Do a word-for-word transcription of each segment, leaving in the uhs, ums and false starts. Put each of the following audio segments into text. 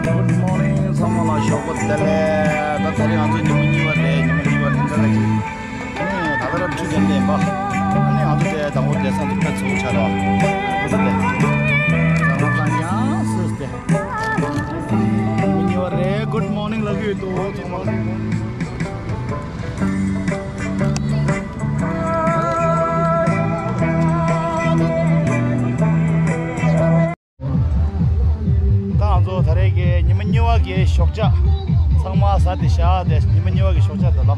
Good morning ཚང་མ་ལ་ཞོགས་པ་བདེ་ལེགས། ད་ད་རེས་ང་ཚོ་ཉི་མ་གཉིས་པ་རེད། ཉི་མ་གཉིས་པ་རེད། འདི་ལ་ཅིག་ཨ་ནི་ད་ལྟ་ར་ཁྲུས་ཀྱང་ལེན་པ། ཨ་ནི་ང་ཚོ་དེ་དང་པོ་བསྡད་ས་འདི་ཕར་ཚུར་ཆ་ར། ད་ལྟ་དེ་ཚང་མ་ཚང་ཡང་སུས་ཏེ། ཉི་མ་གཉིས་པ་རེད། Good morning ལབ་ཀྱི་ཡོད་དོ་ཚང་མ། ད་ང་ཚོ་ད་རེས་ཀྱི་ཉི་མ་གཉིས་པ་གི་ཞོགས་ཇ་ཚང་མ་ཟ་དེ་བཞག་དེ་ཉི་མ་གཉིས་པ་གི་ཞོགས་ཇ་དེ་ལ།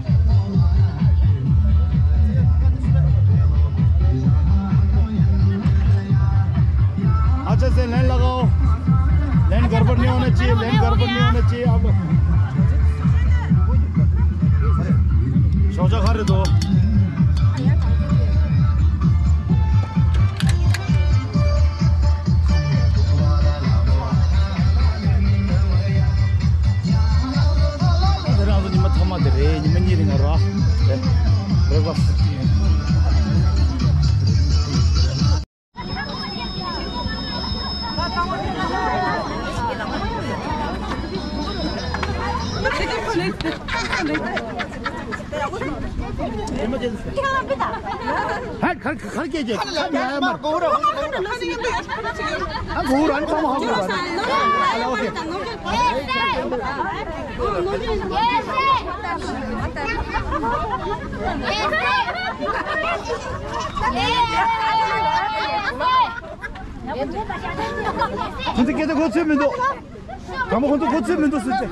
अच्छा से लाइन लगाओ। लाइन गड़बड़ नहीं होना चाहिए, लाइन गड़बड़ नहीं होना चाहिए आप लोग। ཞོགས་ཇ་ག་རེ་འདུག་ང་ཚོ་ཉི་མ་ཐ་མ་དེ་རེད། ཉི་མ་གཉིས་རིང་ང་ར་རེད་པ། ཧད་ཁར་ཁར་སྐད་ཀྱིས་ཁ་ཉལ་མར། ཨ་གོ་ར་ཨ་ནི་ཚང་མ་ཧ་གོ་ར། ཨ་ལ་ཨོ་ཁེ། ཁོ་ཚོ་སྐད་ཆ་གོ་ཚོད་མི་འདུག་དང་པོ་ཁོ་ཚོ་གོ་ཚོད་མི་འདུག་ཟེར་ཏེ།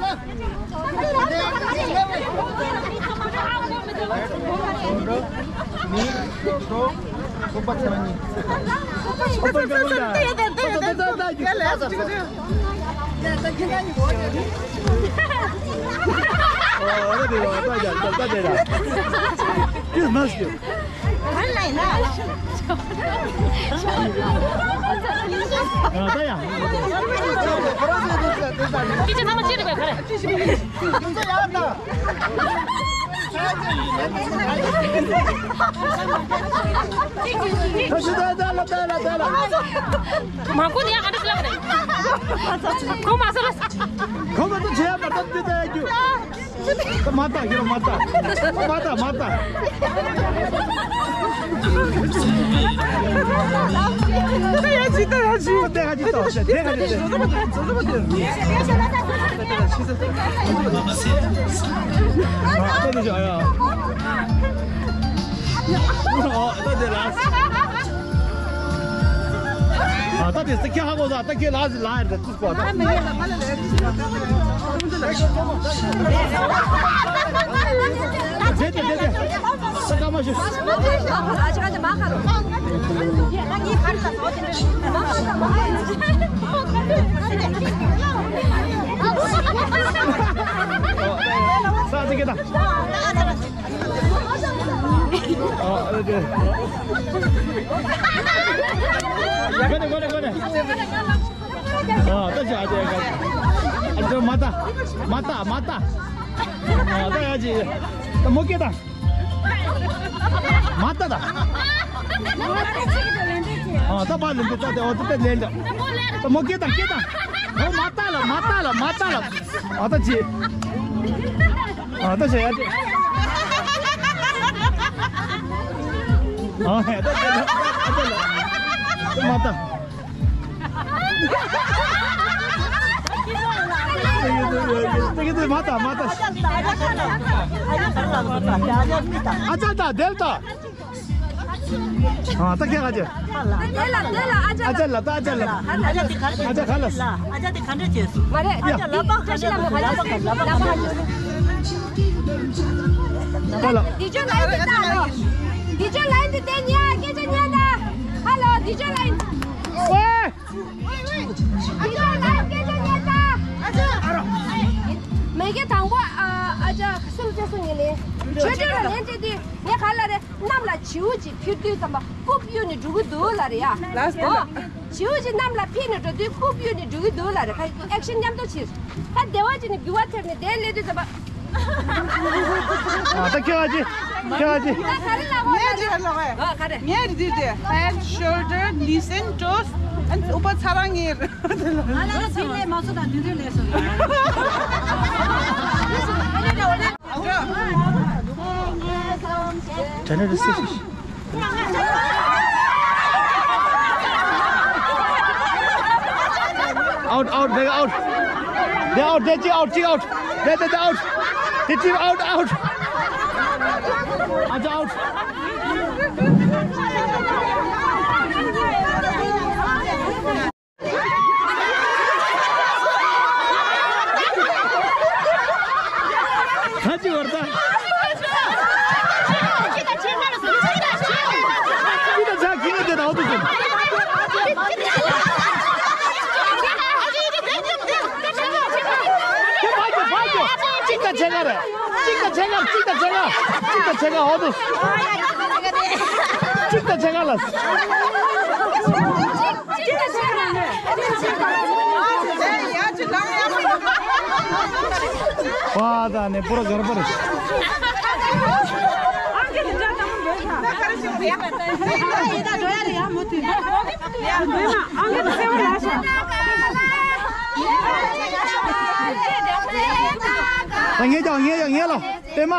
མ་གོ་ནས་ཨ་འདྲ་ལབ་རེད། གོ་མ་སོང་ལ། གོ་མ་ཐུབ་བྱས་མ་ཐུབ་དེ་ལྟ་ཡ་རྒྱུ། མ་ལྟ་ཡོད་མ་ལྟ། མ་ལྟ་མ་ལྟ། ལྟ་ཡ་ཅི་ལྟ་ཡ་ཅི། ལྟ་ཡ་ཅི་ལྟ་ཡ་ཅི། ལྟ་ཡ་ཅི་ལྟ་ཡ་ཅི། ཨ་ད་དེ་ལ། ཨ་ད་དེ་སི་ཁྱ་ཧ་གོ་ས་ད་ཁྱེད་ལ་ལ་ཡར་དེ་ཚུགས་པ་ད། དེ་དེ་དེ་དེ། ས་ཀ་མ་ཞུ། ས་ཅི་ཀེ་ད། ཨ་ཨ་ཀེ། གོ་ནས་གོ་ནས་གོ་ནས། ཨ་ད་ཅི་ཨ་ཅི་ཨ་ཅི་མ་ལྟ། མ་ལྟ་མ་ལྟ། ཨ་ད་ཨ་ཅི། ད་མོ་སྐད་ད། མ་ལྟ་ད། ཨ་ད་པ་ལེན་དུ་ད་དེ་འོ་ད་ལེན་ད། ད་མོ་སྐད་ད་སྐད་ད། ཨོ་མ་ལྟ་ལ་མ་ལྟ་ལ་མ་ལྟ་ལ། ཨ་ད་ཅི། ཨ་ད་ཅི་ཡ་ཅི། ཨ་ཧེ་ད་ཅི་ད། ཨ་ད་ལ། མ་ལྟ། མ་ལྟ་མ་ལྟ། ཨ་ཅག་ད་དེར་ད། ཨ་ད་ཁྱེད་ཨ་ཅེ། དེ་ལ་དེ་ལ་ཨ་ཅག་ཨ་ཅག་ལ་ད་ཨ་ཅག་ལ། ཨ་ཅག་དེ་ག་འདྲ་ཨ་ཅག་ག་ལ། ཨ་ཅག་དེ་ག་འདྲ་བྱས་སོང་། མ་རེད། ཨ་ཅག་ལག་པ་ག་འདྲ་ལག་པ་ག་འདྲ་ལག་པ་ག་འདྲ། ད་ལ། དེ་ཅོ་ལ་ཡིན་དེ་ད་ལོ། དེ་ཅོ་ལ་ཡིན་དེ་དེ་ཉལ་སྐད་ཆ་ཉལ་ད། ཧ་ལོ་དེ་ཅོ་ལ་ཡིན། ཝེ། དེ་ཅོ་ལ་ཡིན་སྐད་ཆ་ཉལ་ད། མེ་གེ་དང་པོ་ཨ་ཅག་སུམ་ཚེ་སུ་ཉལ་ལེ། ཆོས་ཆོས་ལ་ལན་ཅེ་དེ་ངས་ག་ལ་རེད། གནམ་ལ་བྱིའུ་ཅིག་འཕུར་དུས་ཙམ་པ་རྐུབ་གཡུག་ནས་འགྲོ་གི་འདུག་ལབ་རེད་ཡ། ལགས་སོ། ཨོ། བྱིའུ་ཅིག་གནམ་ལ་འཕུར་ནས་འགྲོ་དུས་རྐུབ་གཡུག་ནས་འགྲོ་གི་འདུག་ལབ་རེད། ཁ་ཨེག་ཤན་མཉམ་དུ་བྱས། ད་བདེ་བ་ཅིག་ནས་འགྱུར་བ་ཐེབས་ནས་དེར་སླེབས་དུས་ཙམ་པ། ཨ་ད་ཁྱོད་ཨ་ཅེ། ཁྱོད་ཨ་ཅེ། ད་ག་རེ་ལབ་དགོས་ལབ་རེད། ཨ་ག་རེ། ངས་འདི་དེ། Head, shoulder, knees and toes and ཨུ་པ་ཚ་རང་ངེར། ང་ལ་ཚིག་ལས་མ་སོ་དང་དུས་དུས་ལས་སོ། Out, out, they out. They out, they check out, check out. They, they, they out. They check out, out. Out, out. ཁ་ཅིག་བར་ད། ཅི་ད་ཚ་ཁྱི་ངན་དེ་ད་འོ་དུ་སོང་། དེ་ཕ་གི་ཕ་གི་གཅིག་དང་ཕྱེད་ཀ་རེད། གཅིག་དང་ཕྱེད་ཀ་གཅིག་དང་ཕྱེད་ཀ་གཅིག་དང་ཕྱེད་ཀ་འོ་དུ། གཅིག་དང་ཕྱེད་ཀ་ལ། བ་ད་ནས་པུ་ར་གར་པར། ད་ངས་ཀྱང་ངས་ཀྱང་ངས་ལ་པད་མ།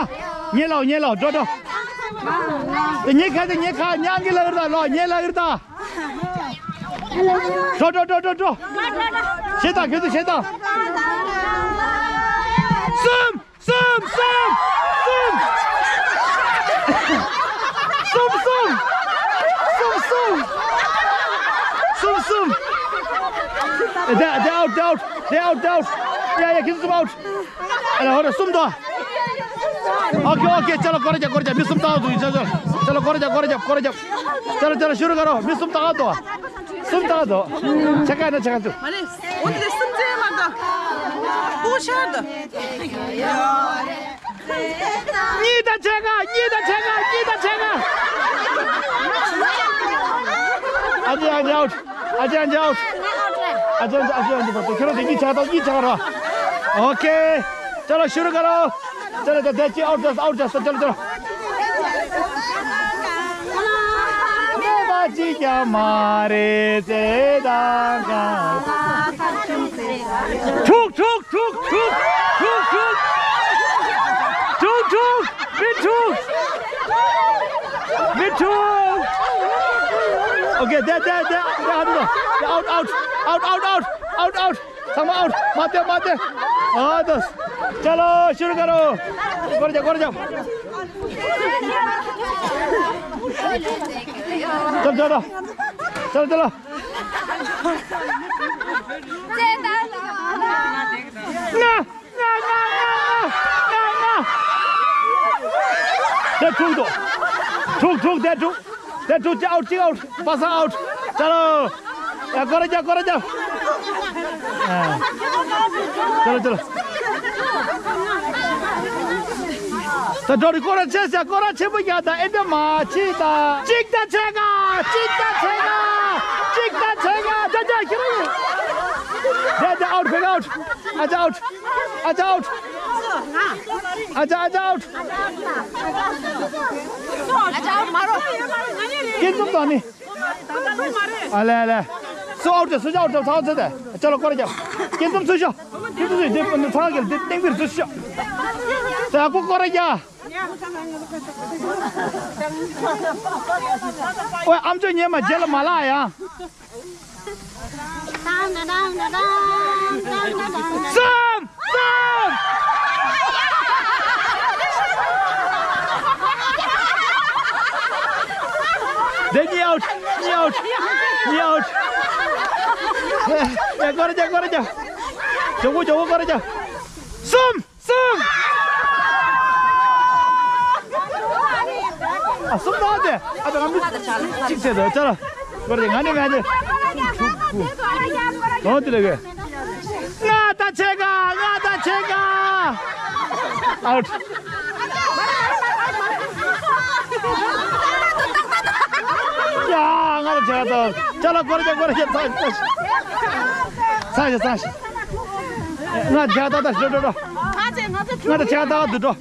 ངས་ལ་ངས་ལ་འགྲོ་འགྲོ། དེ་ངས་ཁ་དེ་ངས་ཁ་ཉང་གི་ལ་ཨིར་ད་ལོ་ངས་ལ་ཨིར་ད། འགྲོ་འགྲོ་འགྲོ་འགྲོ་འགྲོ། ཞེ་དང་ཁྱོད་ཚོ་ཞེ་དང་། གསུམ། གསུམ། གསུམ། གསུམ། གསུམ། གསུམ། གསུམ། གསུམ། གསུམ། They, they out, they out, they out, they out. Yeah, yeah, ཁྱེད་ཚོ་གསུམ་out. ཨ་ལ་ཧོ་ར་གསུམ་དོ། Okay, okay, ཅ་ལ་སྐོར་རྒྱབ་སྐོར་རྒྱབ། མི་གསུམ་བཏང་འདུག་ཅ་ལ་ཅ་ལ་སྐོར་རྒྱབ་སྐོར་རྒྱབ་སྐོར་རྒྱབ། ཅ་ལ་ཅ་ལ་ཤུ་རུ་ཀ་རོ། མི་གསུམ་བཏང་འདུག་གསུམ་བཏང་འདུག་ཆ་ཀ་ན་ཆ་ཀ་འདུག་ཨ་ནི་འོ་དེ་གསུམ་ཙེ་མ་ད་ཧུ་ཤར་ད། གཉིས་དང་ཕྱེད་ཀ་གཉིས་དང་ཕྱེད་ཀ་གཉིས་དང་ཕྱེད་ཀ་ཨ་ཅེ་ཨ་ཅེ་out. ཨ་ཅེ་ཨ་ཅེ་out. ཨ་ཅེ་ཨ་ཅེ་out. ཁྱེད་རང་དེ་གཉིས་ཆགས་དང་གཉིས་ཆགས་ར། Okay. ཅ་ལ་ཤུ་རུ་ཀ་རོ། ཅ་ལ་ད་དེ་ཅི་out ཅ་out ཅ་ཅ་ལ་ཅ་ལ། མེད་པ་ཅི་ཀྱང་མ་རེད་ཟེར་དང་གང་། འཁྲུག་འཁྲུག་འཁྲུག་འཁྲུག་འཁྲུག་འཁྲུག་འཁྲུག་འཁྲུག་མི་འཁྲུག་མི་འཁྲུག Okay, there, there, there, there, out, out, out, out, out, out, out, out. ཚང་མ་out. མ་བལྟས་མ་བལྟས། ཨ་ད། ཅ་ལ་ཤུ་རུ་ཀ་རོ། སྐོར་རྒྱབ་སྐོར་རྒྱབ། ཅ་ལ་ཅ་ལ། ཅ་ལ་ཅ་ལ། ང་། ང་ང་ང་ང་ང་། དེ་འཁྲུག་འདུག་འཁྲུག་འཁྲུག་དེ་འཁྲུག་དེ་འཁྲུག་གཅིག་out གཅིག་out བ་ས་out། ཅ་ལ། ཡ་སྐོར་རྒྱབ་སྐོར་རྒྱབ། ཨ། ཅ་ལ་ཅ་ལ། ད་འགྲོ་རི་སྐོར་ར་ཆེ་ས་སྐོར་ར་ཆེན་པོ་རྒྱག་ད་ཨེ་འདྲ་མ་ཆི་ད། གཅིག་དང་ཕྱེད་ཀ་གཅིག་དང་ཕྱེད་ཀ་གཅིག་དང་ཕྱེད་ཀ་ད་ད་ཁྱེད་རང་། དེ་དེ་out ཕེ་out། ཨ་ཅག་out། ཨ་ཅག་out། ཨ་ཅག་ཨ་ཅག་out། ཨ་ཅག་out་མ་རོ། སྐྱིད་འཛོམས་དང་ནི། ཨ་ལེ་ཨ་ལེ། སུ་out་ཚེ་སུ་ཅག་out་ཚེ་ཚང་ཚེ་དེ། ཅག་ལ་སྐོར་རྒྱབ། སྐྱིད་འཛོམས་སུ་ཤོག་སྐྱིད་འཛོམས་སུ་དེ་ཚང་གི་དེ་ཏིང་བིར་སུ་ཤོག་དེ་ཨ་ཁུ་སྐོར་རྒྱབ། ཨོའི་ཨམ་ཅོག་ཉན་མ་རྗེས་ལ་མ་ལགས་ཡང་། གསུམ། གསུམ། དེ་གཉིས་out། གཉིས་out། གཉིས་out། ཡ་སྐོར་རྒྱབ་སྐོར་རྒྱབ། མགྱོགས་པོ་མགྱོགས་པོ་སྐོར་རྒྱབ། གསུམ། གསུམ། ཨ་གསུམ་དང་དེ་ཨ་ད་ང་མི་གཅིག་བྱས་དོ་ཅ་ལ་སྐོར་དེ་ང་ནི་ང་ནི། གང་དེ་ལ་གི། ལྔ་དང་ཕྱེད་ཀ་ལྔ་དང་ཕྱེད་ཀ out། ཡ་ལྔ་དང་ཕྱེད་ཀ་དང་ཅ་ལ་སྐོར་རྒྱབ་སྐོར་རྒྱབ་ཚ་ཞེ་ཚ་ཞེ། ང་རྒྱ་ད་ད་ཤོ་ཤོ་ཤོ། ང་ད་རྒྱ་ད་དུ་འགྲོ།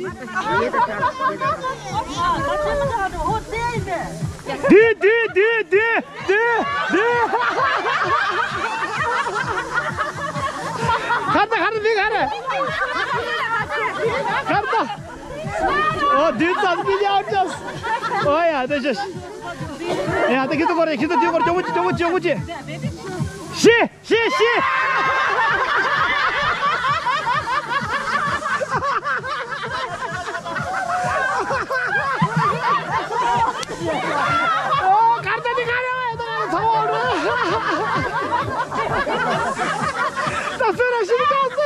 དི་དི་དི་དི་དི་དི། འདི་ག་རེད། གར་ད། ཨོ་དུས་ཙམ་གྱི་ཡག་ཅོས། ཨོ་ཡ་དེ་ཤོད། ཡ་དེ་ཁྱི་ཚོ་སྐོར་རེད། ཁྱི་ཚོ་དུས་སྐོར་ཅོ་མོ་ཅོ་མོ་ཅོ་མོ་ཅོ། ཤི་ཤི་ཤི། ཨོ་གར་ད་འདི་ག་རེད། ད་སུ་ར་ཤི་ཀ་སེ།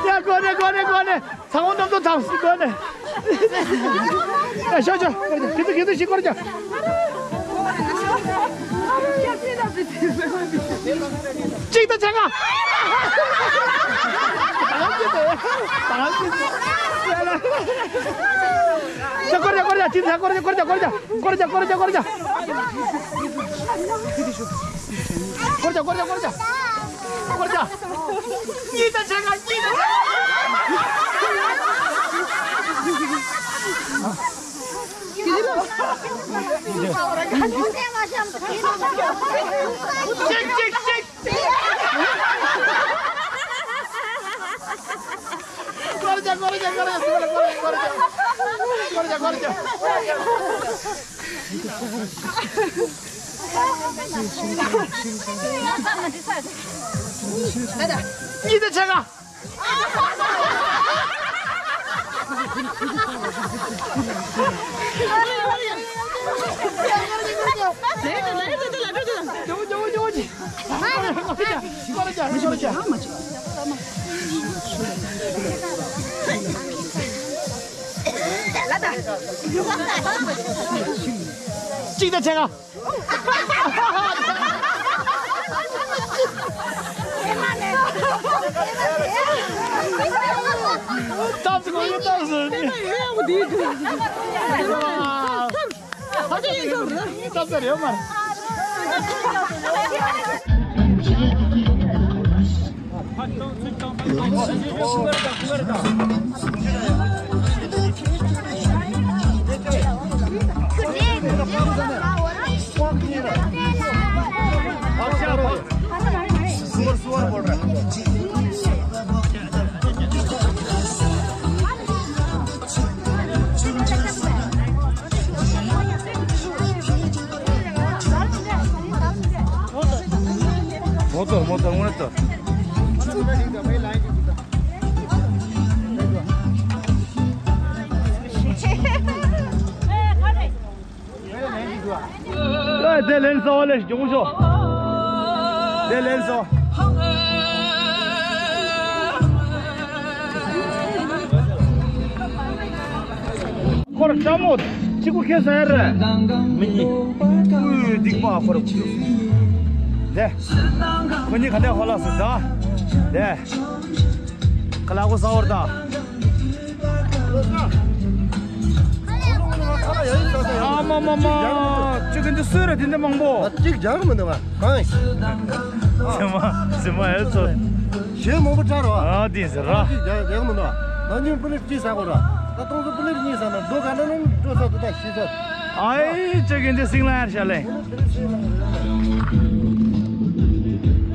ཡ་གོ་ནས་གོ་ནས་གོ་ནས། ཚང་མ་རྣམ་ཚོ་ཚང་སུ་གོ་ནས། ཡ་ཤོ་ཤོ། ཁྱི་ཚོ་ཁྱི་ཚོ་ཤི་སྐོར་ཅོ། གཅིག་དང་ཕྱེད་ཀ། ཤོ་སྐོར་ཅོ་སྐོར་ཅོ། གཅིག་དང་སྐོར་ཅོ་སྐོར་ཅོ་སྐོར་ཅོ། སྐོར་ཅོ་སྐོར་ཅོ་སྐོར་ཅོ། སྐོར་ཅོ་སྐོར་ཅོ་སྐོར་ཅོ། སྐོར་ཅོ། གཉིས་དང་ཕྱེད་ཀ། གཉིས་དང་ཕྱེད་ཀ། གཅིག་གཅིག་གཅིག། སྐོར་ཅོ་སྐོར་ཅོ་སྐོར་ཅོ། སུ་ལ་སྐོར་ཅོ་སྐོར་ཅོ། སྐོར་ཅོ་སྐོར་ཅོ། གཉིས་དང་ཕྱེད་ཀ། གཅིག་དང་ཕྱེད་ཀ། སྟབས་ཀྱིས་ཡོད་སྟབས་སུ། སྟབས་ཀྱིས་ཡོད་མ་རེད། མོ་ཏོར་མོ་ཏོར་དངོས་གནས་ཏོར། ཨ་དེ་ལེན་སོ་ལེ་ཞུ་ཤོ། དེ་ལེན་སོ། ཁོར་ལྕམ་མོ་གཅིག་པུ་ཁེལ་ས་ཡ་རེད། མི་གཉིས། ཨུ་སྡིག་པ་ཁོར། དེ། ཁོ་གཉིས་ག་འདྲ་ཧོ་ལ་སུ་ད། དེ། ཁ་ལག་པ་ཟ་བར་ད། ཨ་མ་མ་མ། ཅི་གི་འདི་སུ་རེད་དེ་འདྲ་མང་པོ། གཅིག་རྒྱག་མི་འདུག་བ། གང་ཡིན། ཟི་མ་ཟི་མ་ཨེ་ཚོ། ཞེ་མང་པོ་བྲལ་རོ། ཨ་དེ་ཟེར་ར། གཅིག་རྒྱག་རྒྱག་མི་འདུག་བ། ད་ཉིན་པུ་ལིར་གཅིག་ཟ་དགོས་ར། ད་སྟོང་ཚོ་པུ་ལིར་གཉིས་ཟ་ན་རྡོ་ག་ན་ན་སྤྲོད་ས་དེ་ད་ཤི་ས། ཨའི་ཅི་གི་འདི་སིང་ལ་ཡར་ཤ་ལེ།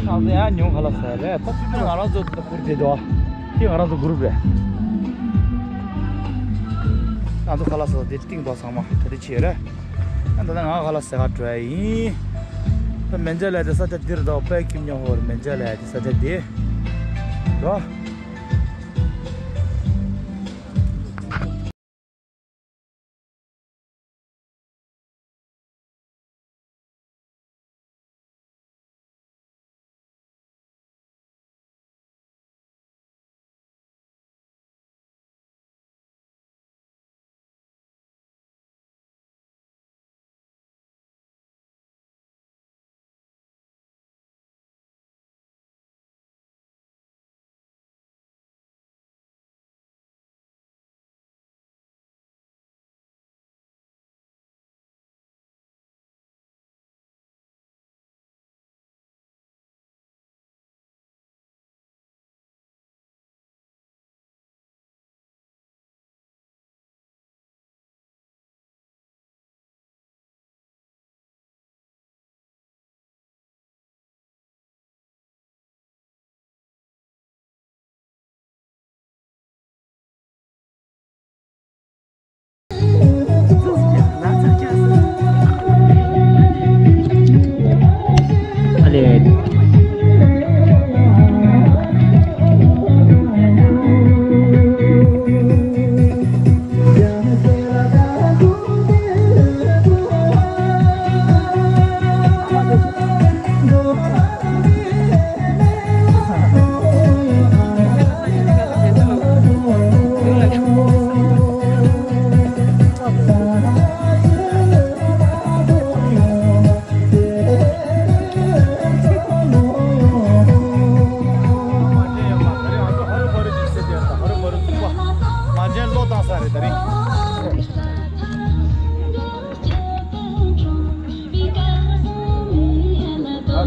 ཁ་ཟེ་ཡ་ཉུང་ཁ་ལ་ཟེར་རེད། ད་ང་རང་ཚོ་ཁུར་དེ་དོ། དེ་ང་རང་ཚོ་གུ་རུབ་རེད། ང་ཚོ་ཁ་ལག་ཟ་དེ་སྟེང་དུ་ཚང་མ་ག་དེ་ཆེ་རེད། ད་ལྟ་ང་ཁ་ལག་ཟ་ག་འགྲོ་ཡ་ཡིན། ད་མན་ཇ་ལ་དེ་ས་ཆ་འདིར་དང་དཔལ་ཁྱིམ་ཉོ་ཧོར་མན་ཇ་ལ་དེ་ས་ཆ་དེ་དོ།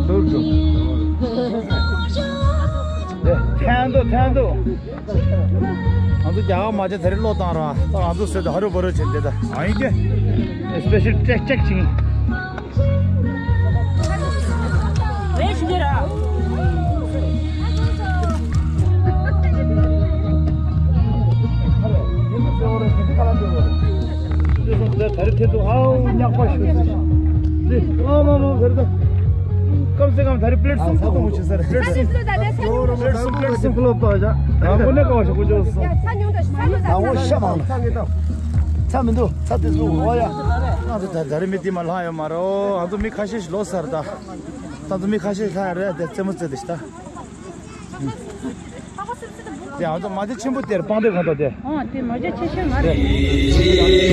ཐན་ཏོ་ཐན་ཏོ། ང་ཚོ་རྒྱ་གར་མ་བྱན་ད་རེས་ལོ་བཏང་ར། ད་ང་ཚོ་སོད་ད་ཧ་རུ་བ་རུ་བྱེད་དེ་ད་ཨ་ཡིན་གྱི། སི་པེ་ཤལ་ཅེག་ཅེག་ཅིང་། ད་རེས་ཐེ་ཏུ་ཨའོ་ཉག་པ་ཞུ་ཟེར། འདི་ཨ་མ་མ་ཟེར་ད། སྐམ་སེ་སྐམ་ད་རེས་པླེཊ་གསུམ་ཐུག་ཐུག་མོ་ཆེ་ས་རེད། པླེཊ་གསུམ། པླེཊ་གསུམ་པླེཊ་གསུམ་ལོ་པ་ཡ། ང་མགོ་ནས་ཀ་བ་ཞིག་གོ་ཅོ་སོང་། ད་ངོ་ཤ་མང་ལ། ཚ་མི་འདུག་ཚ་དེ་ཚོ་འོ་ཡ། ང་ཚོ་ད་ད་རེས་མི་དེ་མ་ལྷག་ཡོད་མ་རེད། ང་ཚོ་མི་ཁ་ཤས་ཤིག་ལོ་སར་ད། ད་ཚོ་མི་ཁ་ཤས་ཤིག་ལྷག་ཡ་རེད་དེ་རྩེད་མོ་རྩེ་དེ་ཤི་ད། དེ་ང་ཚོ་མ་ཇ་ཆེན་པོ་དེར་སྤང་སྟོད་གང་དུ་དེ། ཨོ་དེ་མ་ཇ་ཆེ་ཤོས་ང་རེད།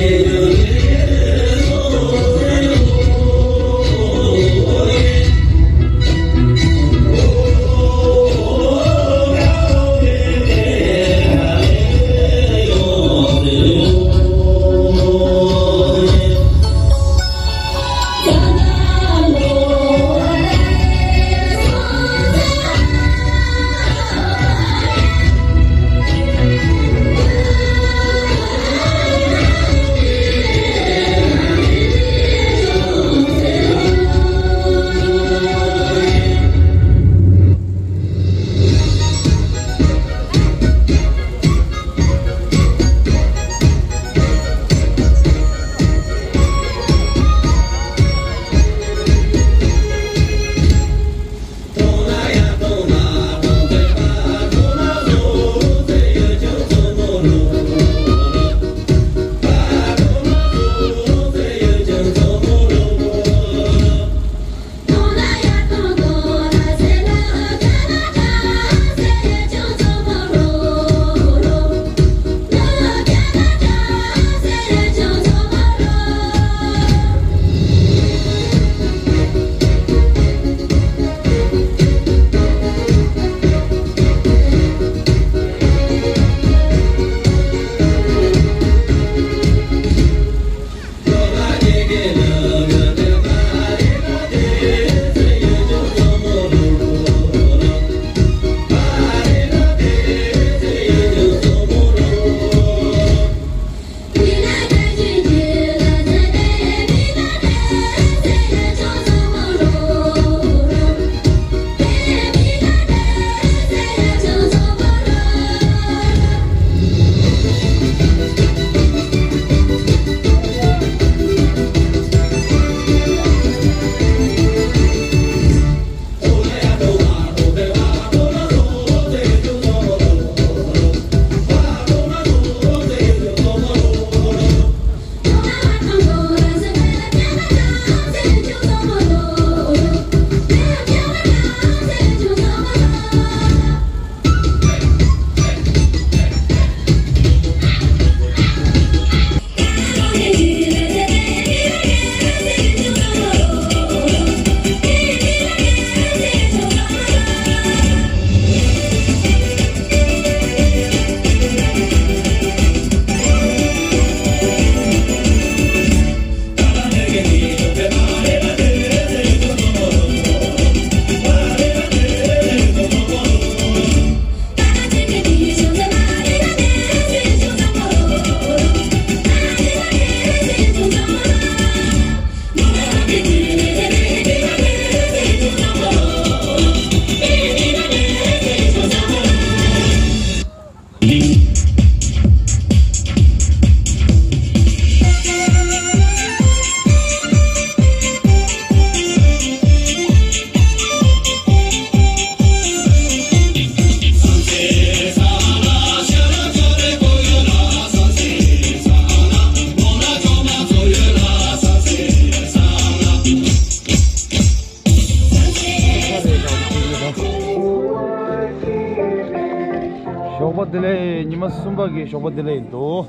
ཞོགས་པ་བདེ་ལེགས། ཉི་མ་གསུམ་པ་གི་ཞོགས་པ་བདེ་ལེགས་ཡིན་འདུག་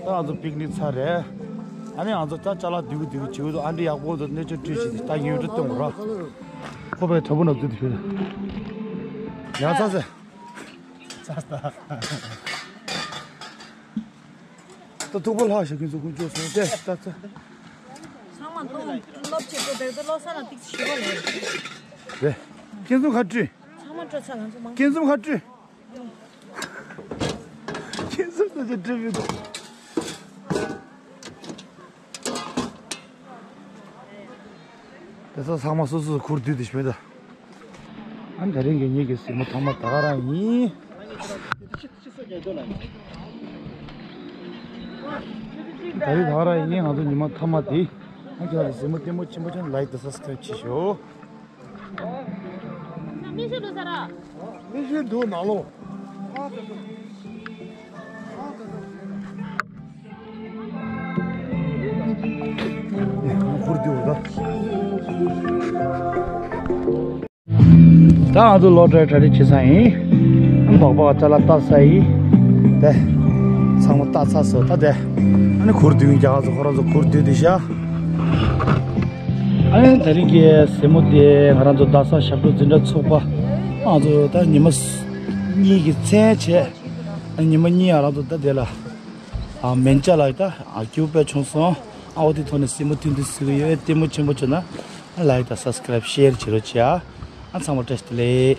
ད་ང་ཚོ་པིག་ནིག་ཚར་རེད། ཨ་ནི་ང་ཚོ་ད་ཅ་ལག་བསྡུས་བསྡུས་བྱེད་འདུག་ཨ་འདྲི་ཡག་པོ་འདུག་གནས་ཚུལ་བཀྲ་ཤིས་ད་ངས་འདྲི་སྟོན་དགོས་ར། ཁོ་པའི་དྲ་འབུ་ནག་ཚུལ་དེ་ཞུ་ན། ཡང་ཚ་ཚ། ཚ་ཚ། ད་ཐུག་པ་ལྷག་ཞིག་གིན་ཚོ་ཀུན་སྤྱོད་སོང་སྟེ་ད་ཚ། ཚང་མ་མཐོང་སློབ་ཆེད་པོ་བེག་ཏུ་བློ་ས་ན་ཏིག་ཞི་བ་ལས། རེད། ཁྱེད་ཚོ་ཁ་བཀྲུས། ཚང་མ་སྤྲོད་ཚར། ང་ཚོ་མང་། ཁྱེད་ཚོ་ཁ་བཀྲུས། ཁྱེད་ཚོ་ད་ཅི་བཀྲུས་མི་འདུག་དེ་ཚོ་ཚང་མ་སོ་སོ་ཁུར་བསྡུས་ཏེ་ཞོན་ད། ཨ་ནི་དེ་རིང་གི་ངེད་ཀྱི་གཟིགས་མོ་ཐོག་མ་ད་ག་རང་ཡིན། ད་རིང་ད་ག་རང་ཡིན། ང་ཚོ་ཉི་མ་མཐའ་མ་དེ། ཨ་ཁྱེད་རང་གཟིགས་མོ་ལྟད་མོ་ཆེན་པོ་ཆེན་ལའིཀ་དང་སབ་སི་ཀ་རའིབ་བྱེད་ཤོག་མི་ཤེས་འདུག་ས་ར། མི་ཤེས་འདུག་ནང་ལོགས། ཧུར་དེ་འོ་ད། ད་ང་ཚོ་ལོ་ཏྲའི་གྲ་སྒྲིག་བྱེད་ས་ཡིན། ཨ་ནི་སྦག་སྦག་ཅ་ལག་ལྟ་ས་ཡིན། དེ་ཚང་མ་ལྟ་ཚར་སོང་ད་དེ། ཨ་ནི་གུར་དུས་རྒྱ་གར་ཚོ་ཁོ་རང་ཚོ་གུར་དུས་དེ་ཤ། ཨ་ནི་དེ་རིང་གི་གཟིགས་མོ་དེ་ང་རང་ཚོ་རྡ་ས་ཞབས་བྲོ་འཛིན་གྲྭ་ཚོགས་པ་ང་ཚོ་ད་ཉི་མ་གཉིས་ཀྱི་མཚན་བྱས། ཨ་ཉི་མ་གཉིས་ང་རང་ཚོ་ད་དེ་ལ་ཨ་མན་ཅ་ལ་ད་ཨ་ཀྱུ་པད་བྱུང་སོང་། ཨ་འོ་དེ་ཐོག་ནས་གཟིགས་མོ་ཐུང་ཐུང་གཟིགས་ཀྱི་ཡོད། ལྟད་མོ་ཆེན་པོ་བྱུང་ན་ཨ་ལའིཀ་དང་སབ་སི་ཀ་རའིབ་ཤེར་བྱེད་རོགས་བྱེད་ཨ། ཨ་ཚང་མ་བཀྲ་ཤིས་བདེ་ལེགས།